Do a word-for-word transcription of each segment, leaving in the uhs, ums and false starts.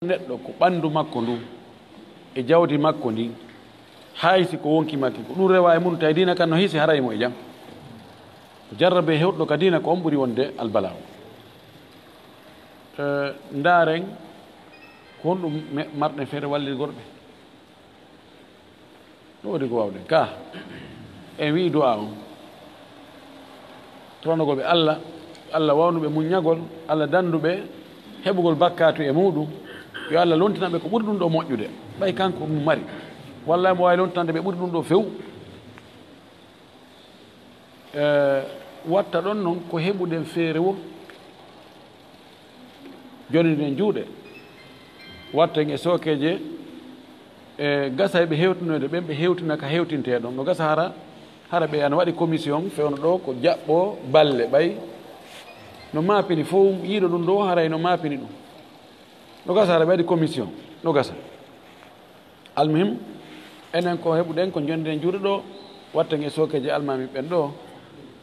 Neɗɗo ko ɓanndu makko ndu e jawdi makko ndin, hay si ko wonki makki, ko ɗum rewa e mum, tawi diina kan no hisi, haray mo e jam. Ko jarrabe hewɗo ka diina, ko on ɓuri wonde albalaawo. Eh, ndaaren ko honɗum me-, marɗen feere wallirgol ɓe. No woodi ko waawɗen ka. En wi'i du'a on. Toranogol ɓe Allah, Allah wawnuɓe muññagol, Allah danduɓe heɓugol bakkaatu e muɗum. Yo Allah lontinan ɓe ko ɓuri ɗum ɗo moƴƴude. Ɓay kanko ɗum mari. Wallay mo waawi lontinande ɓe ɓuri ɗum ɗo few. Eh, watta ɗon non ko heɓuɗen feere woo. Joniɗen juuɗe. Watten e sookeeje, e gasa e ɓe hewtinoyde ɓen, ɓe hewtina ka hewtintee ɗon. No gasa hara, hara ɓe ana waɗi commission fewno ɗo ko jaɓɓo balle ɓay. No maapini fow yiiɗo ɗum ɗo, haray no maapini ɗum. No gasa hara ɓe waɗi commission, no gasa. Almuhim, enen ko heɓuɗen, ko jonɗiɗen juuɗe ɗo, watten e sookeeje almaami ɓen ɗo,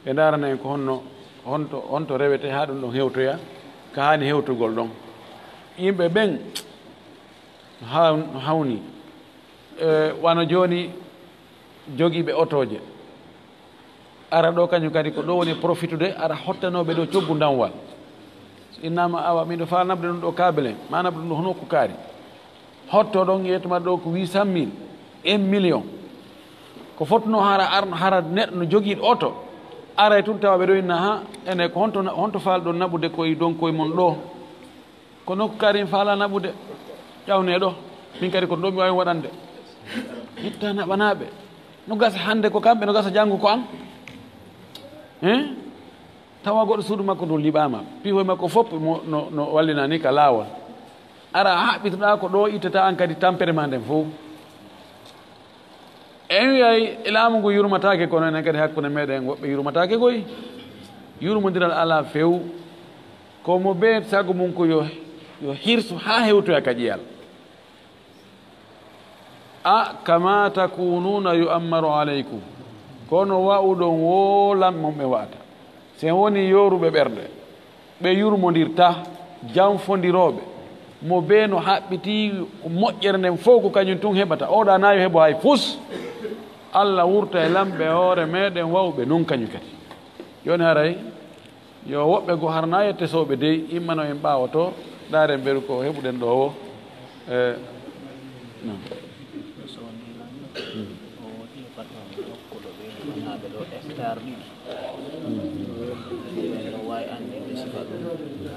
ɓe ndaarana en ko honno, honto, honto rewete haa ɗum ɗon hewtoya, ka haani hewtugol ɗon. Yimɓe ɓen, haa, hawni, e, wano jooni jogiiɓe otooje. Ara ɗo kañum kadi ko ɗo woni profitude, ara hottanooɓe ɗo coggu ndawwal. So innaama awa, miɗo faa naɓde ɗum ɗo kaabele, ma naɓde ɗum ɗo hono ko kaari. Hotto ɗon, yettuma ɗo ko huit cent mille, un million. Ko fotnoo hara, ar-, hara neɗɗo no jogii oto, aray tun tawa ɓe ɗo inna, ha, ene ko honto na-, honto faalɗon naɓude koye ɗon koye mon ɗo? Ko nokku kaari mi faalaa naɓude, ƴawnee ɗo. Min kadi ko ɗo mi waawi waɗande. Itta naɓanaaɓe. No gasa hannde ko kamɓe, no gasa janngo ko an. Hein? Tawa goɗɗo suudu makko ndu liɓaama. Piihoy makko fof mo, no, no wallina ni ka laawol. Ara haɓɓitoɗaa ko ɗo ittata an kadi tampere ma nden fof. En wiyay e laamu ngu yurmataake, kono enen kadi hakkunde meɗen woɓɓe yurmataake koy. Yurmondiral alaa few. Ko mo bee sago mum ko yo, yo hirsu haa hewtoya ka ƴiyal. A, kama takununa yu'ammaru alaykum. Kono wa'uɗon wo lan mon ɓe wa'ata. Si en woni yooruɓe ɓerɗe, ɓe yurmondirta, janfondirooɓe, mo bee no haɓɓitii moƴƴere nden fow ko kañum tun heɓata. Oɗa na yo heɓo hay fus. Allah wurta e lamɓe hoore meɗen wa'uɓe nun kañum kadi. Jooni haray, yo woɓɓe goo har na yette sooɓe dey, immano en ɓaawo to, ndaaren mberu ko heɓuɗen ɗo wo. Eh, non. So o nii lan, o woodi e patron hokkuɗo ɓe liɓanaaɓe ɗo hectare ɗiɗi. Ɓe no waawi anndinde sifa ɗum.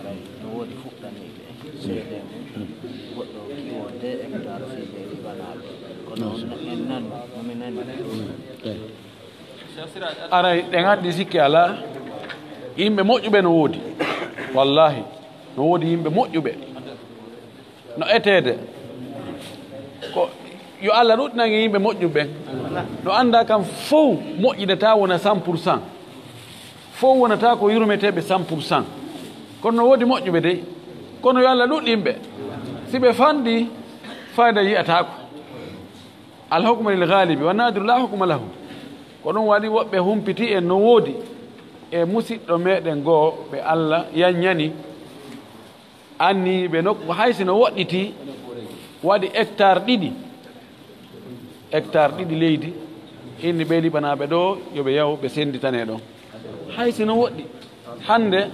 Ɓay no woodi fuɗɗaniiɓe seede mum. Goɗɗo kiwo deux hectares fii ɓe liɓanaaɓe. Kono on, en nan, no mi nani. Aray, ɗen anndi sikke alaa, yimɓe moƴƴuɓe no woodi. Wallaahi, no woodi yimɓe moƴƴuɓe. No eteede. Ko yo Allah ɗuɗɗinan en yimɓe moƴƴuɓe ɓen. No anndaa kam fow moƴƴinata wona cent pour cent. Fow wonata ko yurmeteeɓe cent pour cent. Kono no woodi moƴƴuɓe dey. Kono yo Allah ɗuɗɗin ɓe. Si ɓe fanɗi, fayda yi'ataako. Al hukmu lil ghalibi, wa nadiru la hukma lahu. Ko ɗum waɗi woɓɓe humpiti en no woodi e musiɗɗo meɗen goo ɓe Allah yanñani, anni ɓe nokku, hay si no woɗɗiti, waɗi hectare ɗiɗi, hectare ɗiɗi leydi, inni ɓe liɓanaaɓe ɗo, yo ɓe yahu, ɓe sennditane ɗon. Hay si no woɗɗi, hannde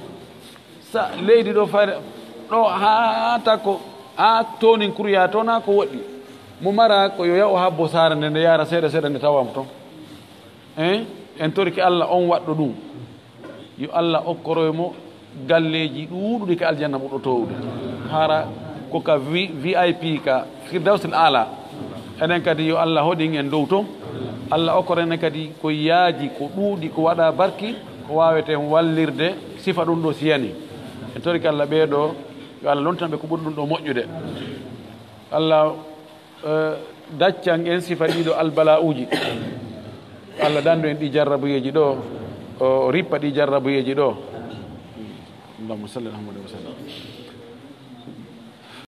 sa leydi ɗo fare, ɗo haa takko, haa toonin kuruya to, na ko woɗɗi. Mo mara ko yo yahu habbo saare nde, nde yaara seeɗa seeɗa, nde tawa mo ton. Hein? En torike Allah on waɗɗo ɗum. Yo Allah okkoroy mo galleeji ɗuuɗuɗi ka aljanna ɓurɗo toowude. Hara ko ka vi-, V I P ka Firdawsil Aala. Enen kadi yo Allah hoɗin en dow ton. Allah okkor enen kadi ko yaaji, ko ɗuuɗi, ko waɗa barki, ko waaweten wallirde sifa ɗum ɗo siyani. En torike Allah ɓee ɗo, yo Allah lontan ɓe ko ɓuri ɗum ɗo moƴƴude. Allah, eh, daccan en sifa ɗiɗo albala'uuji. Allah dandu en ɗi jarrabuyeeji ɗo, o rippa ɗi jarrabuyeeji ɗo. Allahumma salli ala Muhammad wa sallam.